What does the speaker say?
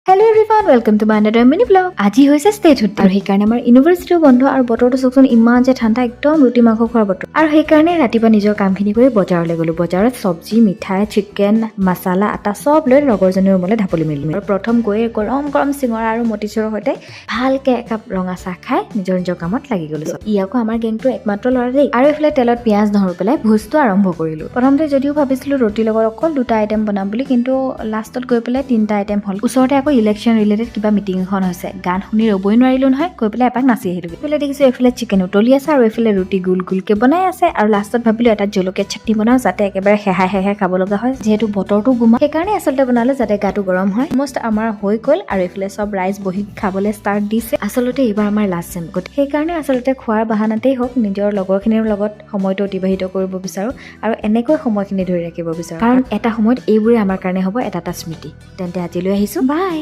Hello everyone, welcome to my another mini vlog. আজি হৈছে statehood আৰু সেইকাৰণে আমাৰ ইউনিভাৰ্চিটিও বন্ধ। আৰু বতৰটো চাওকচোন, ইমান যে ঠাণ্ডা, একদম ৰুটি মাংস খোৱাৰ বতৰ। আৰু সেইকাৰণে ৰাতিপুৱা নিজৰ কামখিনি কৰি বজাৰলৈ গ'লো। বজাৰত চব্জি, মিঠাই, চিকেন, মাছালা, আটা চব লৈ লগৰজনীৰ ৰুমলৈ ঢাপলি মেলিলোঁ। আৰু প্ৰথম গৈয়ে গৰম গৰম চিঙৰা আৰু মতিচুৰৰ সৈতে ভালকে একাপ ৰঙা চাহ খাই নিজৰ নিজৰ কামত লাগি গ'লো চব। ই আকৌ আমাৰ গেংটোৰ একমাত্ৰ ল'ৰা দেই। আৰু এইফালে তেলত পিঁয়াজ, নহৰু পেলাই ভোজটো আৰম্ভ কৰিলোঁ। প্ৰথমতে যদিও ভাবিছিলোঁ ৰুটিৰ লগত অকল দুটা আইটেম বনাম বুলি, কিন্তু লাষ্টত গৈ পেলাই তিনিটা আইটেম হ'ল। ওচৰতে আকৌ ইলেকশ্যন ৰিলেটেড কিবা মিটিং এখন হৈছে। গান শুনি ৰ'বই নোৱাৰিলোঁ নহয়, গৈ পেলাই এপাক নাচি আহিলোঁ। এইফালে দেখিছোঁ এইফালে চিকেন উতলি আছে আৰু এইফালে ৰুটি গোল গোলকৈ বনাই আছে। আৰু লাষ্টত ভাবিলোঁ এটা জলকীয়া চাটনি বনাওঁ, যাতে একেবাৰে সেহাই সেহাই খাব লগা হয়। যিহেতু বতৰটো গোমা, সেইকাৰণে আচলতে বনালোঁ, যাতে গাটো গৰম হয়। অলমষ্ট আমাৰ হৈ গ'ল আৰু এইফালে চব ৰাইজ বহি খাবলৈ ষ্টাৰ্ট দিছে। আচলতে এইবাৰ আমাৰ লাষ্ট চেম, গতিকে সেইকাৰণে আচলতে খোৱাৰ বাহানাতেই হওক, নিজৰ লগৰখিনিৰ লগত সময়টো অতিবাহিত কৰিব বিচাৰোঁ আৰু এনেকৈ সময়খিনি ধৰি ৰাখিব বিচাৰোঁ, কাৰণ এটা সময়ত এইবোৰে আমাৰ কাৰণে হ'ব এটা এটা স্মৃতি। তেন্তে আজিলৈ আহিছোঁ, বাই।